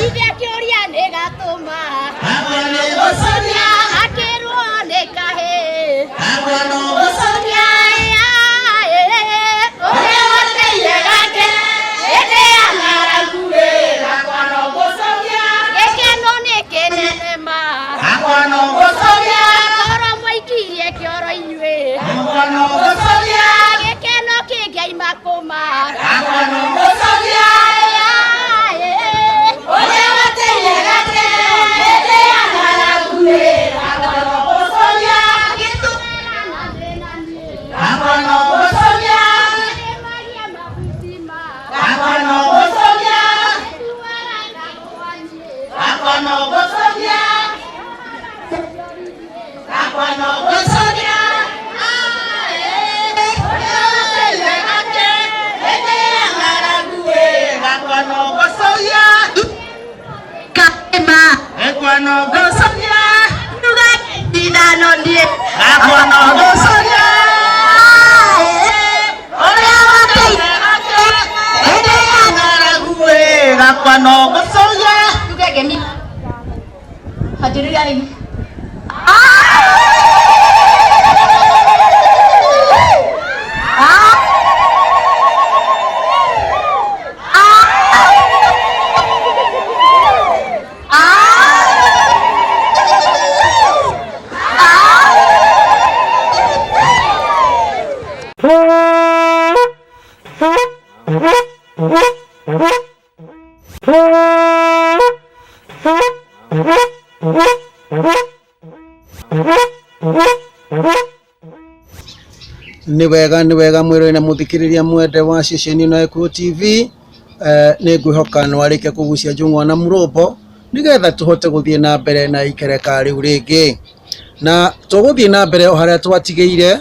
Ithe akĩũria nĩ gatũma akĩrwo nĩ kahĩĩ ũrĩa wateire gake hĩndĩ ya ng'aragu gĩkeno nĩ kĩnene ma korwo mwaikirie kĩoro inyuĩ gĩkeno kĩngĩaima kũma ũrĩa wateire gake hĩndĩ ya ng'aragu gĩtũmera na thĩna niĩ Maria mahuti ma Gĩtuara ndagwa niĩ Nĩ wega nĩ wega mwĩrore na mũthikĩrĩria mwende wa ceceni ĩno ya Gĩkũyũ TV. Nĩ ngwĩhoka nĩ warĩkia kũgucia njũng'wa na mũrũmbo nĩgetha tũhote gũthiĩ na mbere na ikereka rĩu rĩngĩ. Na tũgũthiĩ na mbere o harĩa twatigĩire,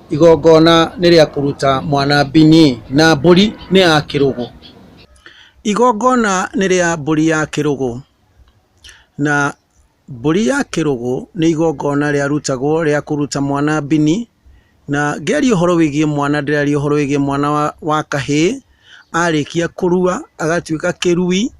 igongona nĩ rĩa kũruta mwana mbini na mbũri nĩ ya kĩrũgũ. Igongona nĩ rĩa mbũri ya kĩrũgũ na Mbũri ya kĩrũgũ nĩ igongona rĩarutagwo rĩa kũruta mwana mbini, na ngĩaria ũhoro wĩgiĩ mwana ndĩraria ũhoro wĩgiĩ mwana wa kahĩĩ, arĩkia kũrua agatuĩka kĩrui,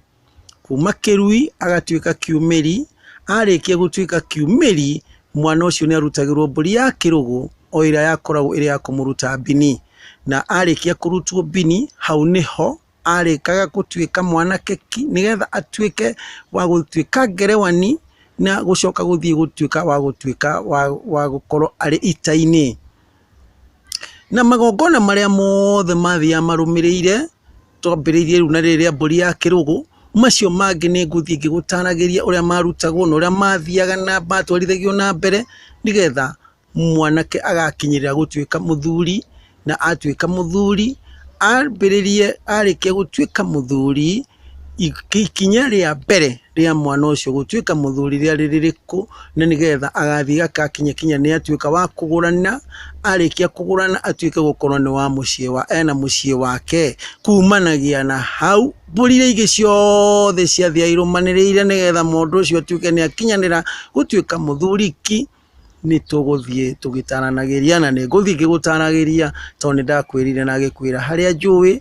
kuma kĩrui agatuĩka kiumĩri, arĩkia gũtuĩka kiumĩri, mwana ũcio nĩ arutagĩrwo mbũri ya kĩrũgũ o ĩrĩa yakoragwo ĩrĩ ya kũmũruta mbini, na arĩkia kũrutwo mbini, hau nĩho arĩkaga gũtuĩka mwanake ki, nĩgetha atuĩke wa gũtuĩka ngerewani na gũcoka gũthiĩ gũtuĩka wa gũtuĩka wa gũkorwo arĩ ita-inĩ. Na magongona marĩa mothe mathiaga marũmĩrĩire, twambĩrĩirie rĩu na rĩrĩ rĩa mbũri ya kĩrũgũ, macio mangĩ nĩ ngũthiĩ ngĩgũtaragĩria ũrĩa marutagwo na ũrĩa mathiaga na matwarithagio na mbere, nĩgetha mwanake agakinyĩrĩra gũtuĩka mũthuri, na atuĩka mũthuri, ambĩrĩrie arĩkia gũtuĩka mũthuri, ikinya rĩa mbere rĩa mwana ũcio gũtuĩka mũthuri rĩarĩ rĩrĩkũ, na nĩgetha agathiĩ agakinya kinya nĩ atuĩka wa kũgũrana, arĩkia kũgũrana atuĩke gũkorwo nĩ wa mũciĩ wa ena mũciĩ wake, kumanagia na hau mbũri iria ingĩ ciothe ciathiaga irũmanĩrĩire nĩgetha mũndũ ũcio atuĩke nĩ akinyanĩra gũtuĩka mũthuri ki. Nĩ tũgũthiĩ tũgĩtaranagĩria na nĩ ngũthiĩ ngĩgũtaragĩria tondũ nĩ ndakwĩrire na ngĩkwĩra harĩa njũĩ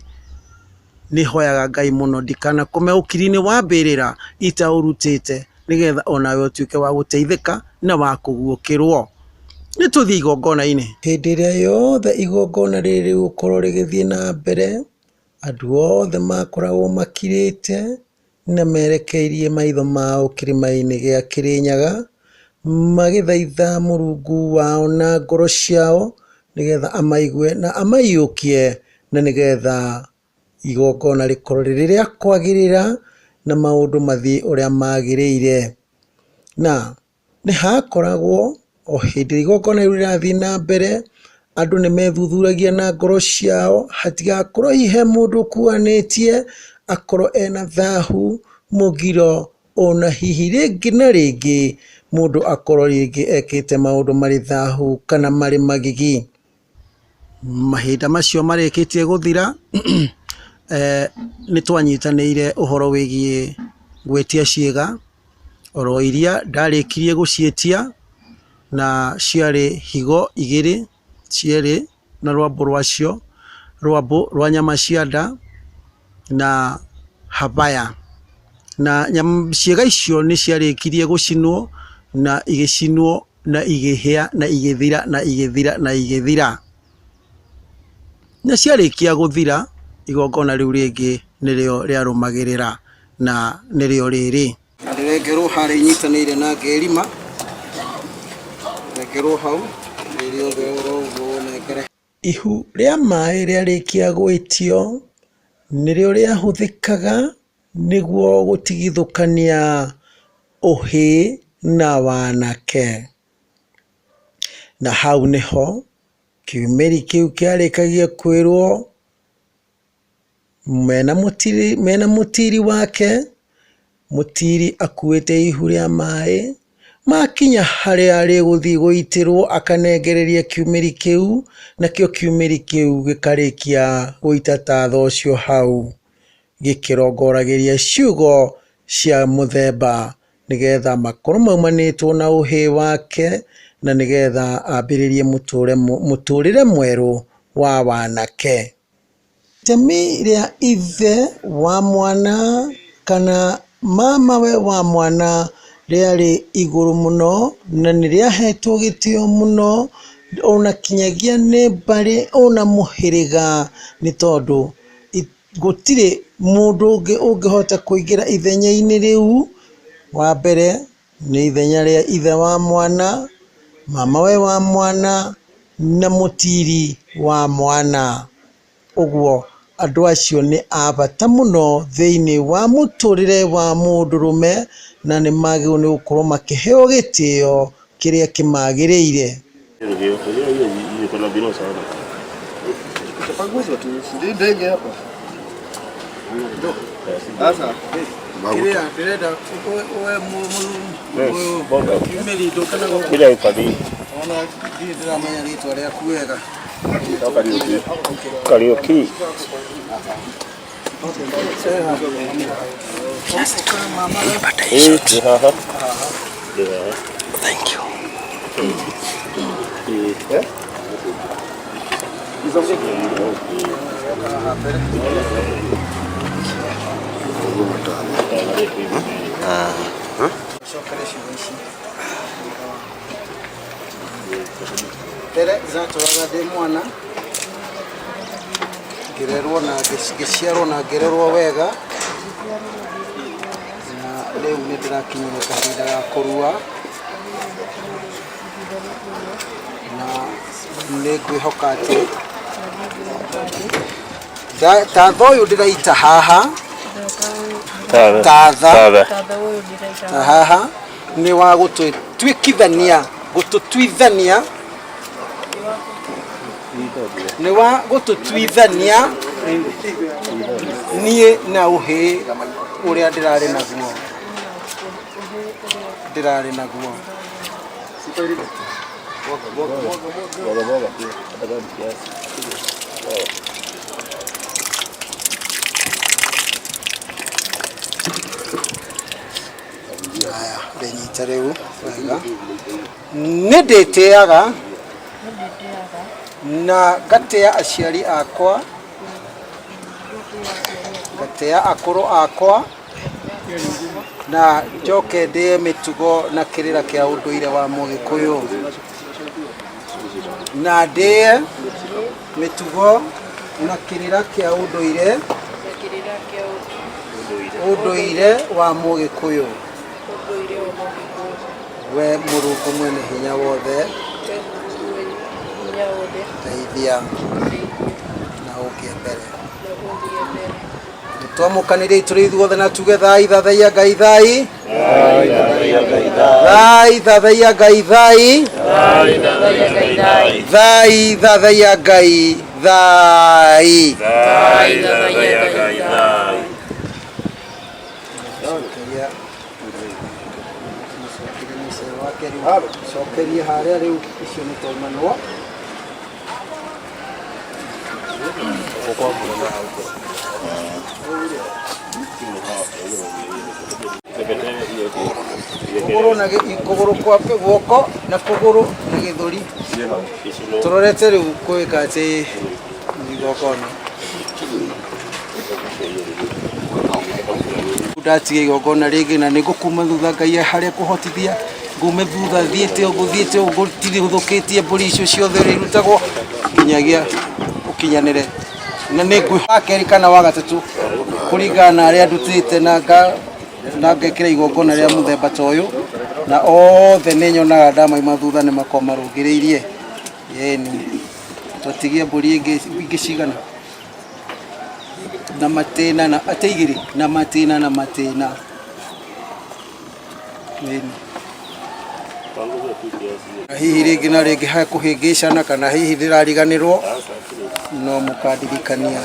nĩ hoyaga Ngai mũno ndikanakome ũkiri-inĩ wa mbĩrĩra itaũrutĩte nĩgetha onawe ũtuĩke wa gũteithĩka na wa kũguũkĩrwo. Nĩ tũthiĩ igongona-inĩ. Hĩndĩ ĩrĩa yothe igongona rĩrĩ rĩgũkorwo rĩgĩthiĩ na mbere, andũ othe makoragwo makirĩte na merekeirie maitho mao kĩrĩma-inĩ gĩa Kĩrĩnyaga, magĩthaitha Mũrungu wao na ngoro ciao, nĩgetha amaigue na amaiyũkie, na nĩgetha igongona rĩkorwo rĩrĩ rĩa kwagĩrĩra na maũndũ mathiĩ ũrĩa magĩrĩire. Na Nĩ hakoragwo o hĩndĩ ĩrĩa igongona rĩu rĩrathiĩ na mbere, andũ nĩ methuthuragia na ngoro ciao, hatigakorwo hihi he mũndũ ũkuanĩtie, akorwo ena thahu, mũgiro, ona hihi rĩngĩ na rĩngĩ mũndũ akorwo rĩngĩ ekĩte maũndũ marĩ thahu kana marĩ magigi. Mahinda macio marĩkĩtie gũthira, nĩ twanyitanĩire ũhoro wĩgiĩ gwĩtia ciĩga, oro iria ndarĩkirie gũciĩtia, na ciarĩ higo igĩrĩ, cierĩ na rwambũ rwacio, rwambũ rwa nyama cia nda, na Habaya. Na ciĩga icio nĩ ciarĩkirie gũcinwo na igĩcinwo na igĩhĩa na igĩthira na igĩthira na igĩthira. Na ciarĩkia gũthira, igongona rĩu rĩngĩ nĩrĩo rĩarũmagĩrĩra na nĩrĩo rĩrĩ. Na rĩrengerwo harĩa inyitanĩire na Ngerima, rengerwo hau, rĩrĩothe oro ũguo ũnengere. Ihu rĩa maĩ rĩarĩkia gwĩtio, nĩrĩo rĩahũthĩkaga nĩguo gũtigithũkania ũhĩĩ na wanake. Na hau nĩho kiumĩri kĩu kĩarĩkagia kwĩrwo mena mũtiri wake, mũtiri akuĩte ihu rĩa maĩ, makinya harĩa rĩgũthiĩ gũitĩrwo akanengereria kiumĩri kĩu, nakĩo kiumĩri kĩu gĩkarĩkia gũita tatha ũcio hau, gĩkĩrongoragĩria ciugo cia mũthemba nĩgetha makorwo maumanĩtwo na ũhĩĩ wake na nĩgetha ambĩrĩrie mũtũrĩre mwerũ wa wanake. Itemi rĩa ithe wa mwana kana mamawe wa mwana rĩarĩ igũrũ mũno na nĩ rĩahetwo gĩtĩo mũno ona kinyagia nĩ mbarĩ ona mũhĩrĩga nĩ tondũ gũtirĩ mũndũ ũngĩ ũngĩhota kũingĩra ithenya-inĩ rĩu. Wa mbere nĩ ithenya rĩa ithe wa mwana, mamawe wa mwana na mũtiri wa mwana. Ũguo andũ acio nĩ a bata mũno thĩinĩ wa mũtũrĩre wa mũndũrũme na nĩ magĩrĩirwo nĩ gũkorwo makĩheo gĩtĩo kĩrĩa kĩmagĩrĩire. Kĩrĩa ndĩrenda we kiumĩri ndũke na gũkũ. Ona ndirĩ ndĩramenya rĩtwa rĩaku wega. Kariuki. Ndĩ haha. Ndĩ haha. Thank you. Cokere ciugo ici. Mbere zatũraga ndĩ mwana ngĩrerwo na ngĩciarwo na ngĩrerwo wega na rĩu nĩ ndĩrakinyĩra kahinda ga kũrua na nĩ ngwĩhoka atĩ tatha ũyũ ndĩraita haha tatha ta haha nĩ wa gũtũtuĩkithania gũtũtuithania nĩ wa gũtũtuithania niĩ na ũhĩĩ ũrĩa ndĩrarĩ naguo ndĩrarĩ naguo. Aya, ndĩnyite rĩu wega. Nĩ ndĩtĩaga na ngatĩa aciari akwa, ngatĩa akũrũ akwa, na njoke ndĩe mĩtugo na kĩrĩra kĩa ũndũire wa Mũgĩkũyũ. Na ndĩe mĩtugo na kĩrĩra kĩa ũndũire ũndũire wa Mũgĩkũyũ. We Mũrungu mwene hinya wothe, ndeithia na ũngĩe mbere. Twamũkanĩrie tũrĩ ithuothe na tuge thai thathaiya Ngai thai thai thathaiya Ngai thai thai thathaiya Ngai thai. Cokeria harĩa rĩu icio nĩ twaumanwo. Kũgũrũ na kũgũrũ kwa guoko na kũgũrũ na gĩthũri tũrorete rĩu kwĩka atĩ igongona. Ndatiga igongona rĩngĩ na nĩ ngũkuma thutha Ngai harĩa kũhotithia ngume thutha thiĩte ũguo thiĩte ũguo tirithũkĩtie mbũri icio ciothe ũrĩa irutagwo nginyagia ũkinyanĩre na nĩ ngwĩ wa kerĩ kana wa gatatũ kũringana na arĩa ndutĩte na na ngekĩra igongona rĩa mũthemba ta ũyũ na othe nĩ nyonaga ndamaima thutha nĩ makorwo marũngĩrĩirie yeni twatigia mbũri ingĩ cigana na matĩna na ate igĩrĩ na matĩna na matĩna yeni na hihi rĩngĩ na rĩngĩ hakũhĩngĩcana kana hihi ndĩrariganĩrwo no mũkandirikania.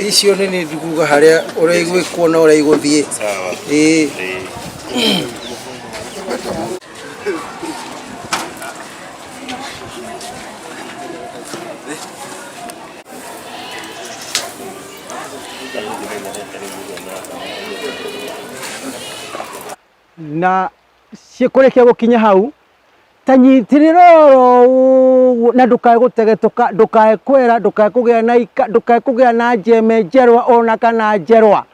Icio nĩ nĩ ndikuga harĩa ũrĩa igwĩkwo na ũrĩa igũthiĩ. Ĩĩ. Na ciĩkũrĩkia gũkinya hau ta nyitĩrĩra oro ũguo na ndũkae gũtegetũka ndũkae kwera ndũkae kũgĩa na ika ndũkae kũgĩa na njeme njerwa ona kana njerwa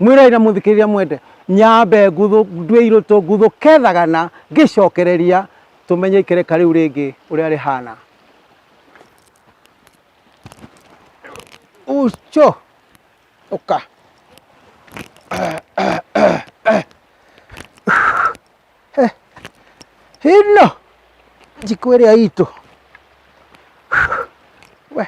mwĩrori na mũthikĩrĩria mwende nyambe nguthu ndue irũtũ nguthũke thagana ngĩcokereria tũmenye ikereka rĩu rĩngĩ ũrĩa rĩhana. Ucho ũka hino njiko ĩrĩa itũ we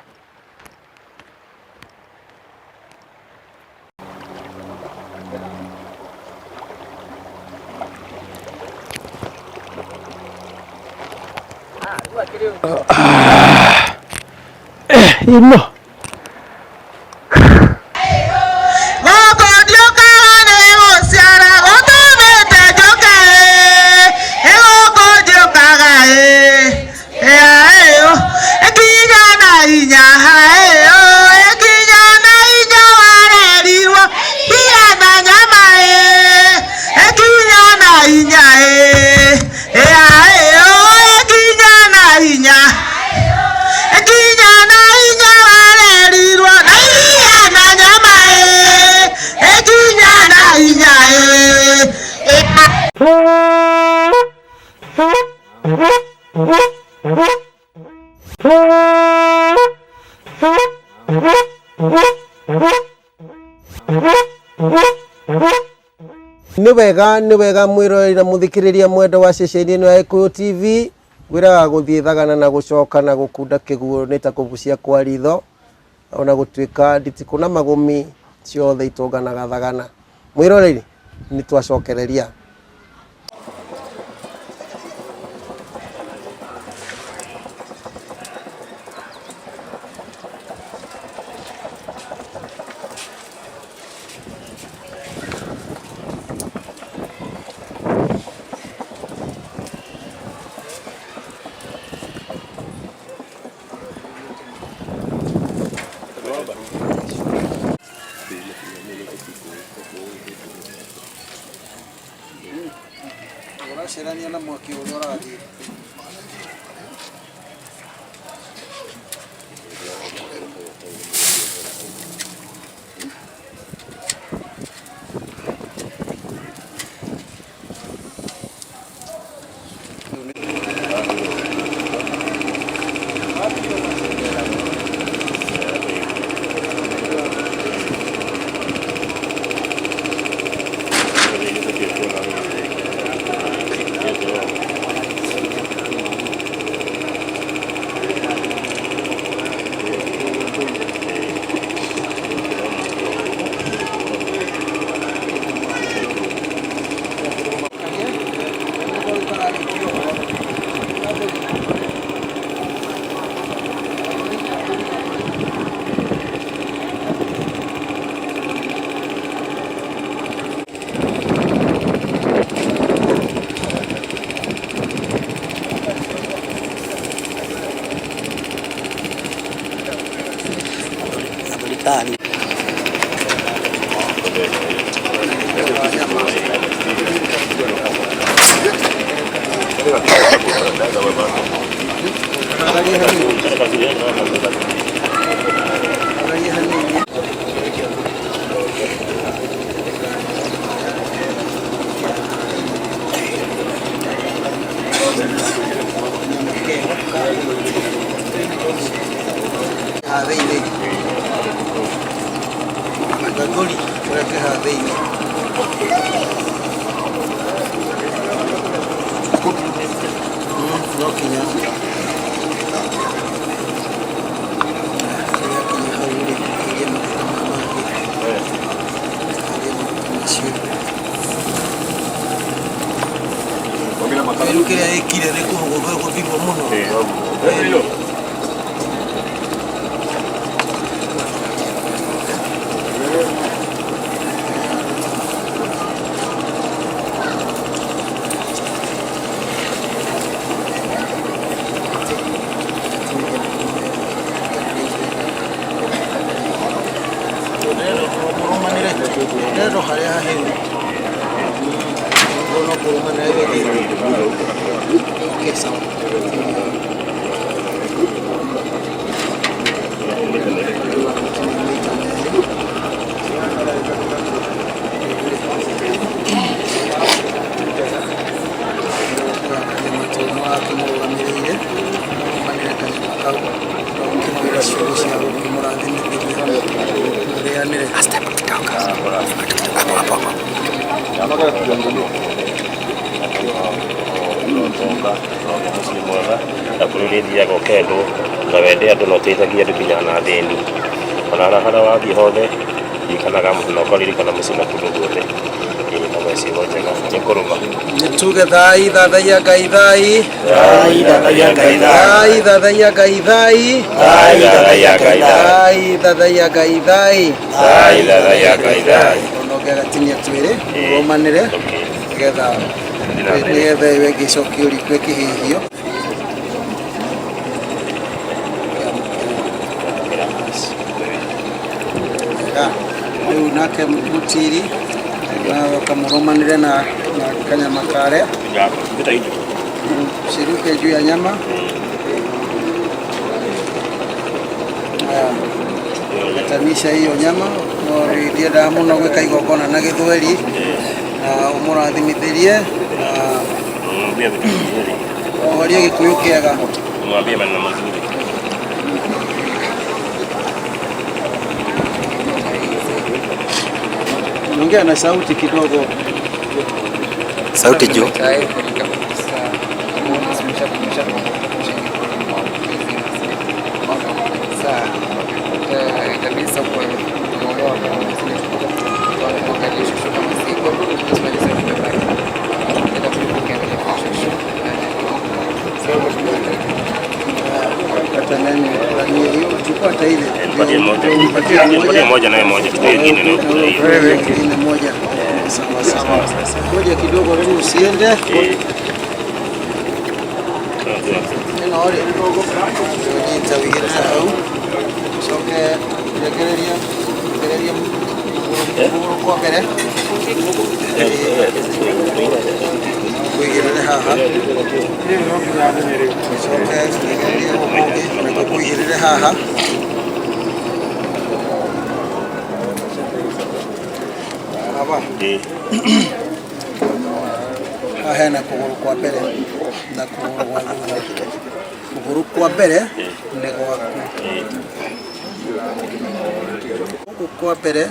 ino nĩ wega mwĩroreri na mũthikĩrĩria mwendo wa ceceni ĩno ya Gĩkũyũ TV ngwĩraga gũthiĩ thagana na gũcoka na gũkunda kĩguũ nĩ ta kũbucia kwa ritho ona gũtuĩka nditikũ na magũmi ciothe itũnganaga thagana. Mwĩroreri nĩ twacokereria. Ũracerania na mwaki ũrĩa ũrathiĩ. Angalia hanini. Angalia hanini. Haha thĩinĩ gathũri kĩrĩa kĩ haha thĩinĩ. No kinya rĩrĩa kinya hau rĩ, ũgerie maguta maya mangĩ, ũgerie maguta macio. Kĩru kĩrĩa ĩkire nĩ kũhũthĩrwo mũno. Mũrũmanĩre ndero harĩa hahĩu ũguo no kũrũmanĩra ĩyo ĩngĩ. Okay, sawa. Kanyama tũu wakĩmũrũgamĩrĩire mũrũmanĩre kanyama kau ũkĩmwĩra ciugo cia gũkĩmũrathimithĩria mũrĩanĩre. Ũtonga na mũciĩ mwega na kũrĩa ũrĩthiaga ũkendwo na wende andũ na ũteithagie andũ nginya na athĩni ona harĩa wathiĩ hothe ririkanaga na ũkaririkana mũciĩ na kũndũ guothe. Ĩĩ na ciugo njega nĩ kũrũma. Nĩ tuge thai thathaiya Ngai thai. Thai thathaiya Ngai thai. Thathaiya Ngai thai. Thai thathaiya Ngai thai. Thathaiya Ngai thai. Thai thathaiya Ngai thai. Ona ũngĩgatinia twĩrĩ mũrũmanĩre nĩgetha nĩgetha ĩyo ĩngĩ ĩcokio riko ĩkĩhĩhio. Wega. Rĩu nake mũtiri nawe ũkamũrũmanĩre na kanyama karĩa ciruke juu ya nyama. Haya, gatanisha hiyo nyama no ndiendaga mũno gwĩka igongona na gĩthweri na ũmũrathimithĩrie na ũhorie gĩkũyũ kĩega. Mwambie maneno mazuri. Ongea na sauti kidogo. Sauti juu. Chukua hata ile. Nipatie moja. Nipatie moja nawe moja. Kitu kingine na ukula hiyo. Ingine moja. Sawa sawa. Ngoja kidogo tu usiende. Ĩno rĩ, ũnyite ũigĩrĩre hau, ũcoke rekereria rekereria kũgũrũ kwa mbere, kũigĩrĩre haha, ũcoke rekererie gũkũ kũngĩ nakuo kũigĩrĩre haha. Baba, haha hena kũgũrũ kwa mbere na kũgũrũ gwa thutha. Kũgũrũ kwa mbere nĩ gwaku. Gũkũ kwa mbere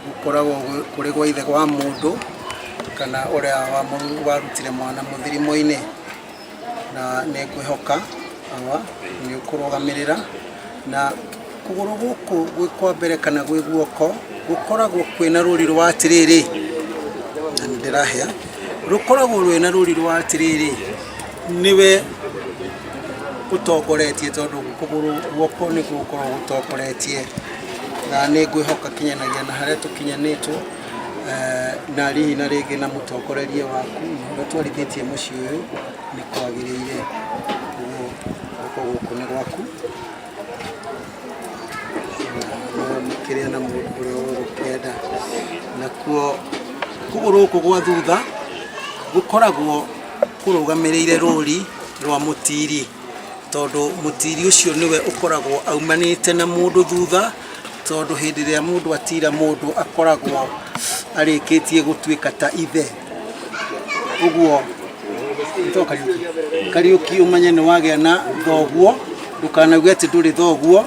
gũkoragwo kũrĩ gwa ithe wa mũndũ kana ũrĩa warutire mwana mũthirimo-inĩ, na nĩ ngwĩhoka awa nĩ ũkũrũgamĩrĩra. Na kũgũrũ gũkũ gwĩ kwa mbere kana gwĩ guoko gũkoragwo kwĩna rũri rwa atĩrĩrĩ, na nĩ ndĩrahĩa, rũkoragwo rwĩna rũri rwa atĩrĩrĩ, nĩwe ũtongoretie tondũ kũgũrũ guoko nĩkuo gũkoragwo gũtongoretie, na nĩ ngwĩhoka kinyanagia na harĩa tũkinyanĩtwo na rihi na rĩngĩ na mũtongorerie waku na ũrĩa twarithĩtie mũciĩ ũyũ nĩ kwagĩrĩire. Koguo guoko gũkũ nĩ gwaku na mũkĩrĩa na mũndũ ũrĩa ũgũkĩenda. Nakuo kũgũrũ gũkũ gwa thutha gũkoragwo Ũkũrũgamĩrĩire rũri rwa mũtiri, tondũ mũtiri ũcio nĩwe ũkoragwo aumanĩte na mũndũ thutha, tondũ hĩndĩ ĩrĩa mũndũ atira mũndũ akoragwo arĩkĩtie gũtuĩka ta ithe. Ũguo to Kariũki, Kariũki ũmenye nĩ wagĩa na thoguo, ndũkanauge atĩ ndũrĩ thoguo,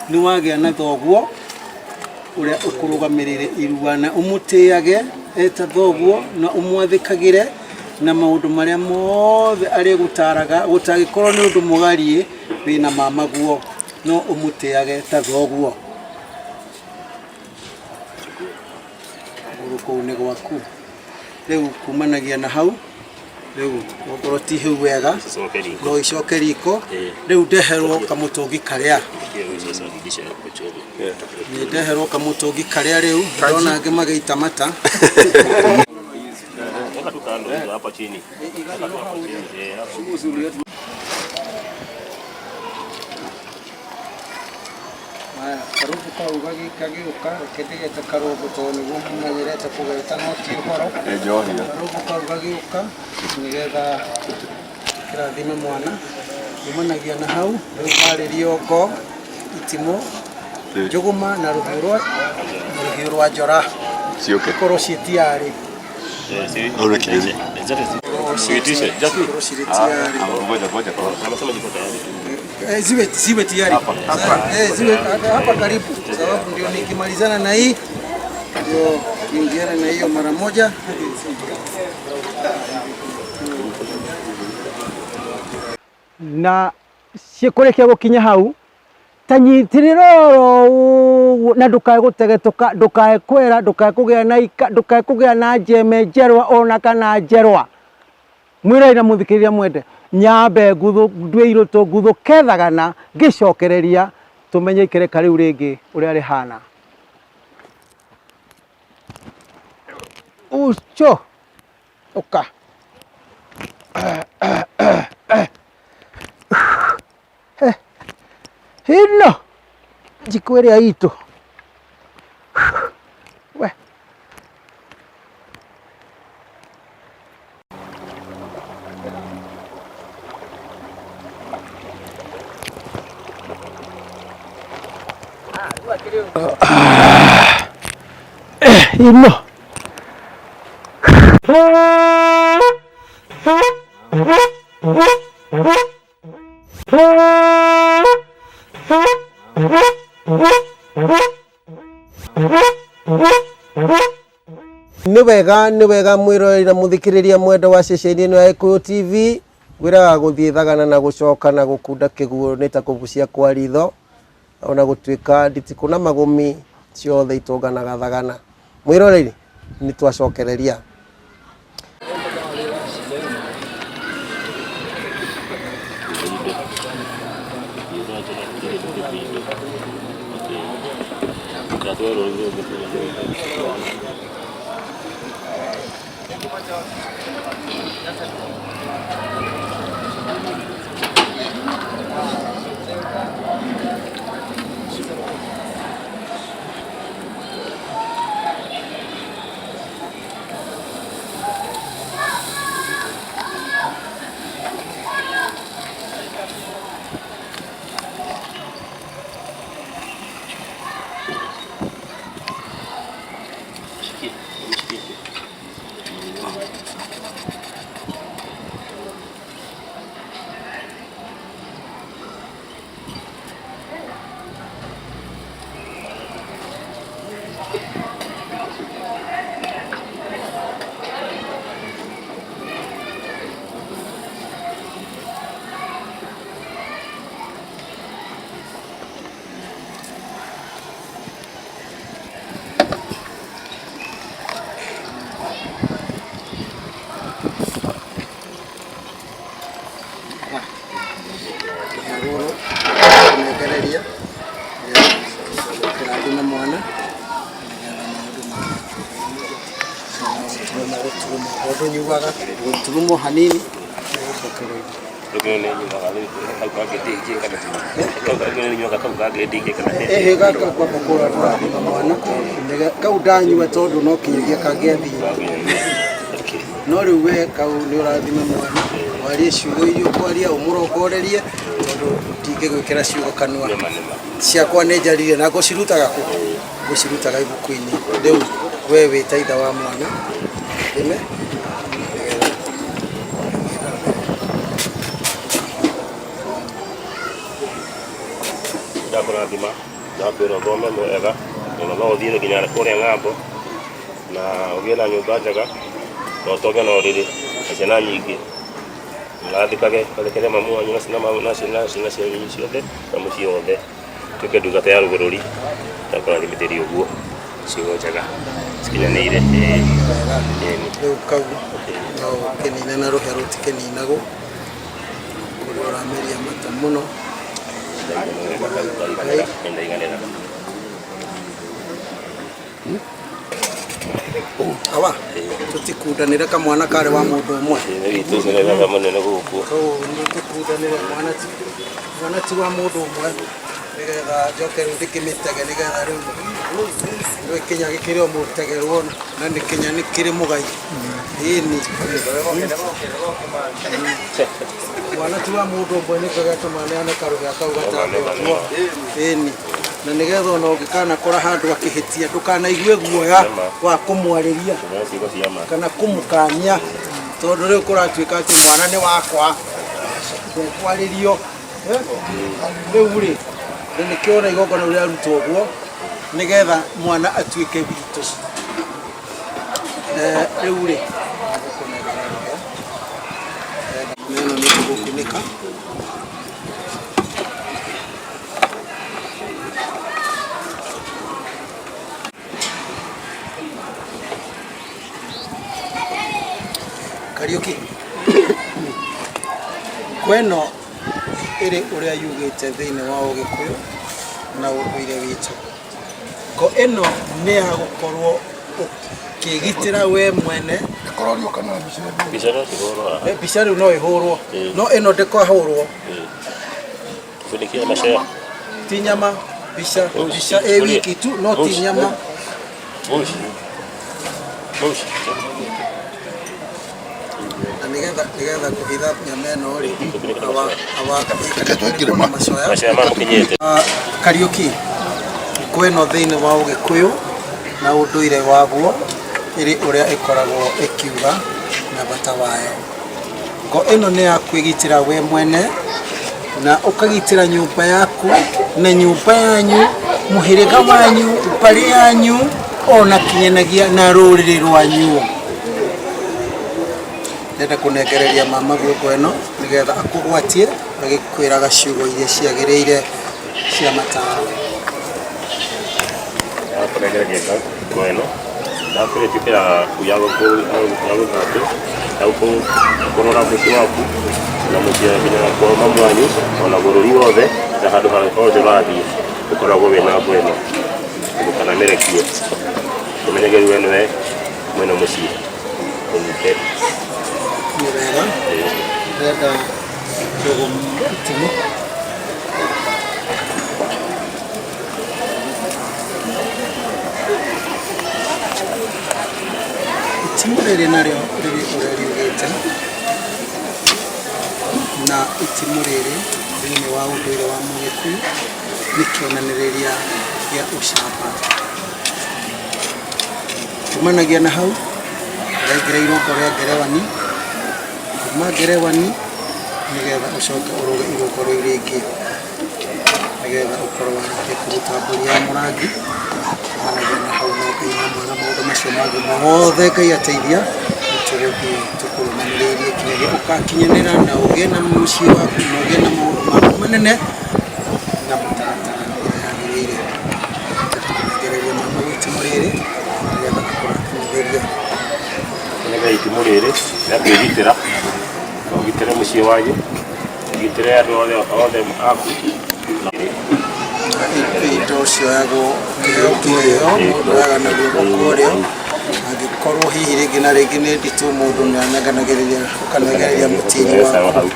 nĩ wagĩa na thoguo ũrĩa ũkũrũgamĩrĩire irua, na ũmũtĩage eta thoguo na ũmwathĩkagĩre na maũndũ marĩa mothe arĩgũtaraga, gũtangĩkorwo nĩ ũndũ mũgariĩ wĩna mamaguo, no ũmũtĩage ta thoguo. Kũgũrũ kũu nĩ gwaku. Rĩu kumanagia na hau, rĩu okorwo ti hau wega no icoke riko. Rĩu ndeherwo kamũtũngi karĩa, nĩ ndeherwo kamũtũngi karĩa rĩu ndona angĩ magĩita mata. Karũmbũ kau gagĩũka, reke ndĩgete karũmbũ tondũ nĩguo menyerete kũgeta no ti ũhoro. Karũmbũ kau gagĩũka nĩgetha kĩrathime mwana. Kumanagia na hau, rĩu harĩrio ngo, itimũ, njũgũma na rũhiũ rwa njora ikorwo ciĩ tayari. Cikorwo cirĩ tayari. Ziwe tayari ziwe hapa karibu, sababu ndio nikimalizana na hii ndio niingiane na hiyo mara moja. Na ciĩkũrĩkia gũkinya hau, ta nyitĩrĩra oro ũguo na ndũkae gũtegetũka, ndũkae kwera, ndũkae kũgĩa na ika, ndũkae kũgĩa na njeme njerwa ona kana njerwa. Mwĩroreri na mũthikĩrĩria mwende, nyambe nguthũ ndue irũtũ nguthũke thagana ngĩcokereria tũmenye ikereka rĩu rĩngĩ ũrĩa rĩhana. Ucho ũka. Hino njiko ĩrĩa itũ we. Hino. Nĩ wega, nĩ wega mwĩroreri na mũthikĩrĩria mwenda wa ceceni ĩno ya Gĩkũyũ TV, ngwĩraga gũthiĩ thagana na gũcoka na gũkunda kĩguũ nĩ ta kũbucia kwa ritho, ona gũtuĩka nditikũ na magũmi ciothe itũnganaga thagana. Mwĩroreri, nĩ twacokereria. Rũrũ kũnengereria kĩrathime mwana nĩgetha maũndũ ma gũturumo tondũ nyuaga gũturumo hanini ĩhĩ gaka kwamba kũrathima mwana kau ndanyua tondũ no kinyagia kangĩathiĩ, no rĩu we kau nĩ ũrathima mwana. Warie ciugo iria ũkwaria, ũmũrongorerie, tondũ ndingĩgwĩkĩra ciugo kanua. Nĩma nĩma. Ciakwa nĩ njarire na ngũcirutaga kũ? Ngũcirutaga ibuku-inĩ. Rĩu we wĩ ta ithe wa mwana, ĩme Ndakũrathima, ndakwĩra ũthome wega, ona no ũthiĩ nginya kũrĩa ng'ambo, na ũgĩe na nyũmba njega, na ũtonge na ũrĩrĩ, na ciana nyingĩ. Mũrathikage, athĩkĩre mamu wanyu na ciana na ciana ciana cianyu ciothe, na mũciĩ wothe. Tuĩke ndungata ya rũgũrũri, ndakũrathimithĩria ũguo, ciugo njega, cikinyanĩire. Ĩĩ. Wega. Ĩĩ. Rĩu kau no ũkĩnine na rũhĩa rũtikĩninagwo, kũrĩa ũrameria mata mũno. Ndaiganĩra, ndaiganĩra. Awa, tũtikundanĩre kamwana karĩ wa mũndũ ũmwe. Nĩ witũ ũcio nĩ baba mũnene gũkũ. Kau tũtikundanĩre mwana ti mwana ti wa mũndũ ũmwe, nĩgetha njoke rĩu ndĩkĩmĩtege, nĩgetha rĩu rĩu kĩnya gĩkĩrĩ o mũtegerwo na nĩ kĩnya nĩ kĩrĩ mũgai. Ĩni mwana ti wa mũndũ ũmwe, nĩkĩo gĩatũma neane karũhĩa kau gatambe ũguo. Ĩni na nĩgetha ona ũngĩkanakora handũ akĩhĩtia ndũkanaigue guoya wa kũmwarĩria Kũmenya ciugo cia ma. kana kũmũkania, tondũ rĩu kũratuĩka atĩ mwana nĩ wakwa ndekwarĩrio. Rĩu rĩ, na nĩkĩo ona igongona rĩu rĩarutwo ũguo nĩgetha mwana atuĩke witũ. Rĩu rĩ, ngũkũnengera rũhĩa na ĩno nĩ ngũgũkunĩka. Kariũki, kweno ĩrĩ ũrĩa yugĩte thĩinĩ wa ũgĩkũyũ na ũndũire witũ. Ngo ĩno nĩ ya gũkorwo ũkĩgitĩra we mwene. Mbica no cihũrwo haha. Mbica rĩu no ĩhũrwo, Ĩĩ. no ĩno ndĩkahũrwo. Ĩĩ. Tũbunĩkie macea. Ti nyama, mbica mbica ĩ wiki tu, no ti nyama. Moshi. Moshi. Na nĩgetha kũhitha nyama ĩno rĩ, awa awa twĩkĩre ma. macoya. Macea ma mũkinyĩte. Kariũki, kwĩno thĩinĩ wa ũgĩkũyũ na ũndũire waguo ĩrĩ ũrĩa ĩkoragwo ĩkiuga na bata wayo. Ngo ĩno nĩ ya kwĩgitĩra we mwene na ũkagitĩra nyũmba yaku na nyũmba yanyu, mũhĩrĩga wanyu, mbarĩ yanyu, ona kinyenagia na rũrĩrĩ rwanyu. Ndĩrenda kũnengereria mama guoko ĩno nĩgetha akũgwatie agĩkwĩraga ciugo iria ciagĩrĩire cia mataro. Kũnengereria ngo ĩno. Ndakwĩra ĩtuĩke ya gũthambio, ya kũrora mũciĩ waku na mũciĩ nginya kwa mamu wanyu ona bũrũri wothe na handũ harĩa hothe ũrathiĩ ũkoragwo wĩna ngo ĩno. Ndũkanamĩrekie. Ũmenyage we nĩwe mwene mũciĩ. Ũnyite. Nĩ wega. Ĩĩ. Ndĩrenda njogu itimũ. Itimũ rĩrĩ narĩo rĩrĩ ũrĩa riugĩte, na itimũ rĩrĩ thĩinĩ wa ũndũire wa mũgĩkũyũ nĩ kĩonanĩrĩria gĩa ũcamba. Kumanagia na hau ũraingĩra irũngo rĩa ngerewani, kuma ngerewani nĩgetha ũcoke ũrũge irũngo rĩu rĩngĩ nĩgetha ũkorwo warĩkia kũruta mbũri ya mũrangi. Kumanagia na hau no Ngai na mwega, maũndũ macio mangĩ mothe Ngai ateithia nĩtũgũthiĩ tũkũrũmanĩrĩirie nginyagia ũgakinyanĩra na ũgĩe na mũciĩ waku na ũgĩe na maũndũ maku manene na mũtaratara ũrĩa yagĩrĩire. Tũkũnengereria mama itimũ rĩrĩ nĩgetha akũrathimithĩrie. Nĩgetha itimũ rĩrĩ rĩa kwĩgitĩra, na ũgitĩre mũciĩ wanyu, ũgitĩre andũ othe othe aku. Indo cioyagwo kĩheo kĩheo, mũndũ oyaga na guoko kwa ũrĩo, angĩkorwo hihi rĩngĩ na rĩngĩ nĩ nditũ, mũndũ nĩ anenganagĩrĩria, ũkanengereria mũtiri waku,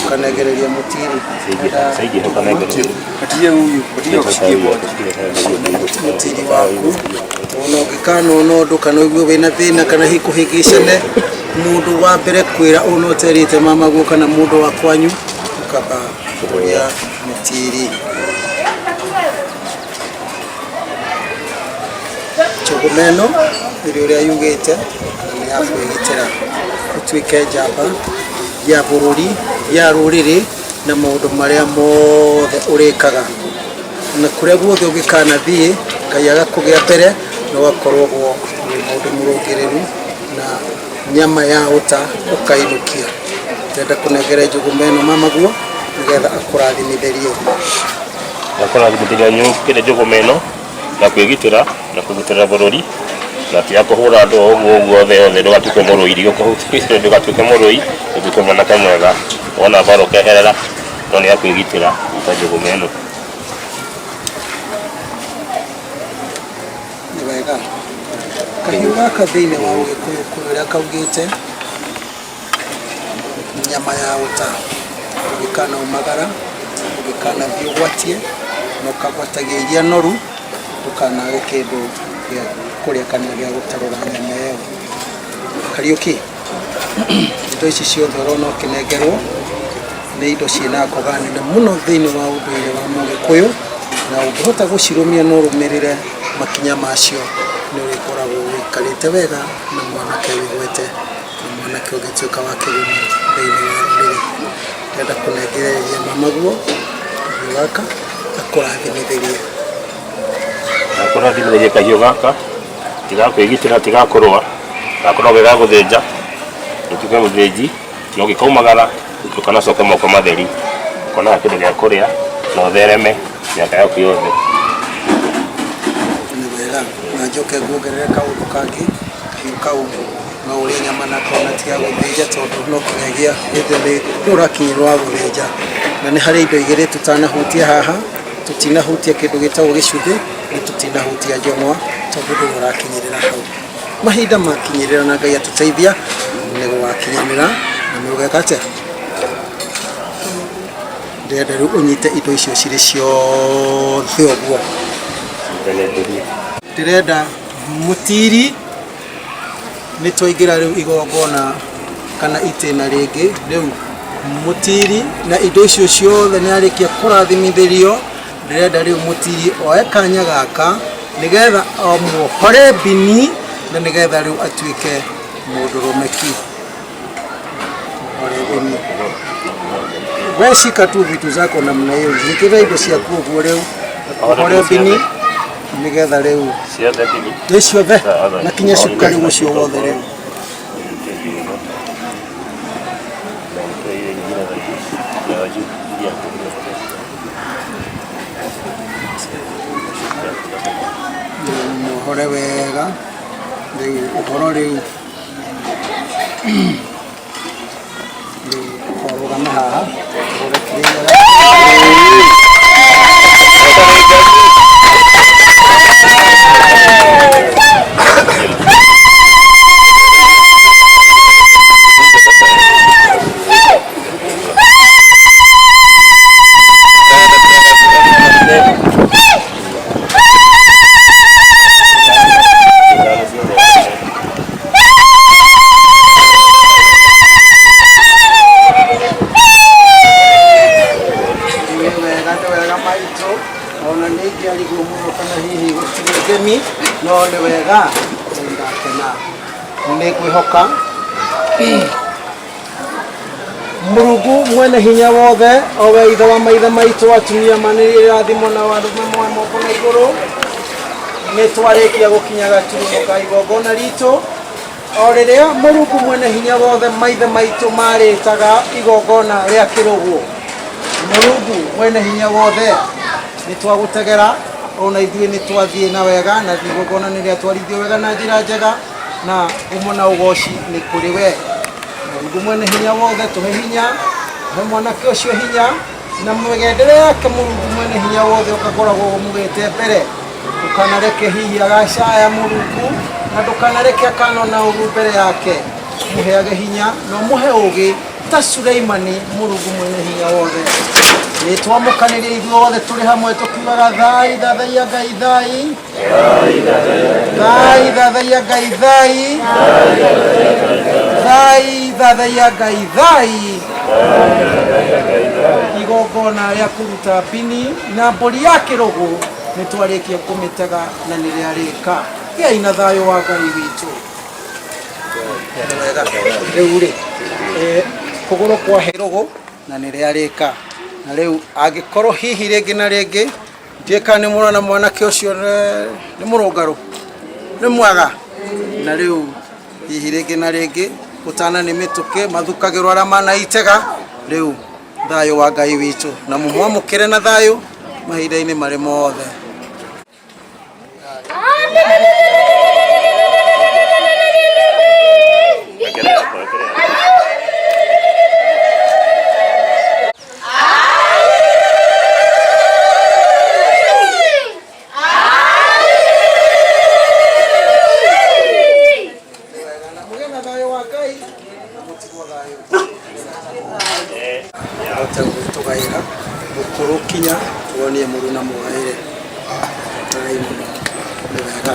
ũkanengereria mũtiri. Mũtiri waku ona ũngĩkanona ũndũ kana ũigue wĩna thĩna kana hihi kũhĩngĩcane, Mũndũ wa mbere kwĩra ũũ no ũterĩte mamaguo kana mũndũ wa kwanyu, ũkamba kũria mũtiri. Njũgũma ĩno ĩrĩ ũrĩa yugĩte nĩ ya kwĩgitĩra, ũtuĩke njamba ya bũrũri, ya rũrĩrĩ na maũndũ marĩa mothe ũrĩkaga, na kũrĩa guothe ũngĩkanathiĩ Ngai agakũgĩa mbere na ũgakorwo wĩ mũndũ mũrũngĩrĩru na nyama ya ũta ũkainũkia. Ndĩrenda kũnengere njũgũma ĩno mamaguo nĩgetha akũrathimithĩrie. Akũrathimithĩria kĩrĩa njũgũma ĩno na kwĩgitĩra na kũgitĩra bũrũri na ti ya kũhũra andũ o ũguo ũguo othe othe, ndũgatuĩke mũrũi, ndũgatuĩke mũrũi, ũtuĩke mwanake mwega, wona mbara ũkeherera, no nĩ ya kwĩgitĩra ta njũgũma ĩno. Nĩ wega. Kahiũ gaka thĩinĩ wa Ũgĩkũyũ kũrĩ ũrĩa kaugĩte, nyama ya ũta, ũngĩkanaumagara, ũngĩkanathiĩ ũgwatie, na ũkagwatagia iria noru, ndũkanage kĩndũ gĩa kũrĩa kana gĩa gũtarũra nyama ĩyo. Kariũki, indo ici ciothe ũrona ũkĩnengerwo nĩ indo ciĩna ngoga nene mũno thĩinĩ wa ũndũire wa Mũgĩkũyũ, na ũngĩhota gũcirũmia na ũrũmĩrĩre makinya macio, nĩ ũrĩkoragwo ũikarĩte wega na mwanake wĩgwete na mwanake ũngĩtuĩka wa kĩguni thĩinĩ wa rũrĩrĩ. Ndĩrenda kũnengereria mamaguo kahiũ gaka akũrathimithĩrie. Akũrathimithĩrie kahiũ gaka, tigakwĩgitĩra, tigakũrũa, gakorwo ge ga gũthĩnja, ũtuĩke mũthĩnji, na ũngĩkaumagara ndũkanacoke moko matheri, ũkonaga kĩndũ gĩa kũrĩa na ũthereme mĩaka yaku yothe. Nĩ wega. Na njoke nguongerere kaũndũ kangĩ, kahiũ kau no ũrĩe nyama nako na ti ga gũthĩnja tondũ no kinyagia hĩndĩ nĩ ũrakinyĩrwo wa gũthĩnja. Na nĩ harĩ indo igĩrĩ tũtanahutia haha, tũtinahutia kĩndũ gĩtagwo gĩcuthĩ na tũtinahutia njũng'wa tondũ ndũrĩ ũrakinyĩrĩra hau. Mahinda makinyĩrĩra na Ngai atũteithia nĩ gũgakinyanĩra na nĩ ũgeka atĩa? Ndĩrenda rĩu ũnyite indo icio cirĩ ciothe ũguo. Ndĩrenda mũtiri, nĩ twaingĩra rĩu igongona kana itĩna rĩngĩ. Rĩu mũtiri na indo icio ciothe nĩ arĩkia kũrathimithĩrio, ndĩrenda rĩu mũtiri oe kanya gaka nĩgetha amuohore mbini na nĩgetha rĩu atuĩke mũndũrũme ki. Muohore mbini. We shika tu vitu zako namna hiyo, jikira indo ciaku ũguo rĩu, muohore mbini nĩgetha rĩu Ciothe mbini. Nĩ ciothe na kinya cukari ũcio wothe rĩu. Muohore wega rĩu ũhoro rĩu rĩu ũrũgame haha ũhũre kĩrĩa. Nĩ wega, nĩ wega maitũ, ona nĩ ingĩarigwo mũno kana hihi gũtirĩ ngemi, no nĩ wega, nĩ ndakena. Nĩ ngwĩhoka Mũrungu mwene hinya wothe, o we ithe wa maithe maitũ, atumia manĩrĩrie irathimo na arũme moe moko na igũrũ. Nĩ twarĩkia gũkinya gaturumo ka igongona ritũ. O rĩrĩa Mũrungu mwene hinya wothe maithe maitũ marĩtaga igongona rĩa kĩrũgũ. Mũrungu mwene hinya wothe, nĩ twagũtegera, ona ithuĩ nĩ twathiĩ na wega, na igongona nĩ rĩatwarithio wega na njĩra njega, na ngumo na ũgoci nĩ kũrĩ we. Mũrungu mwene hinya wothe, tũhe hinya, tũhe mwanake ũcio hinya, na mĩgendere yake Mũrungu mwene hinya wothe ũgakoragwo ũmũgĩte mbere. Ndũkanareke hihi agacaya Mũrungu, na ndũkanareke akanona ũru mbere yake. Mũheage hinya na ũmũhe ũgĩ ta Suleimani. Mũrungu mwene hinya wothe, nĩ twamũkanĩria ithuothe tũrĩ hamwe tũkiugaga thai thathaiya Ngai, thai thai thathaiya Ngai, thai. Thai thathaiya Ngai thai igongona rĩa kũruta mbini na mbũri ya kĩrũgũ nĩ twarĩkia kũmĩtega na nĩ rĩarĩka. Gĩai na thayũ wa Ngai witũ. Wega. Rĩu rĩ kũgũrũ kwa kĩrũgũ na nĩ rĩarĩka. Na rĩu angĩkorwo hihi rĩngĩ na rĩngĩ ndiũĩ kana nĩ mũrona mwanake ũcio nĩ mũrũngarũ nĩ mwega na rĩu hihi rĩngĩ na rĩngĩ gũtana nĩ mĩtũkĩ mathukagĩrwo arĩa manaitega rĩu thayũ wa Ngai witũ na mũmwamũkĩre na thayũ mahinda-inĩ marĩ mothe. Mũgĩe na thayũ wa Ngai na mũtigwo thayũ. Ahote gũtũgaĩra mũkũrũ kinya tuonie mũrũ na mũgaĩre. Ngai mũno nĩ wega.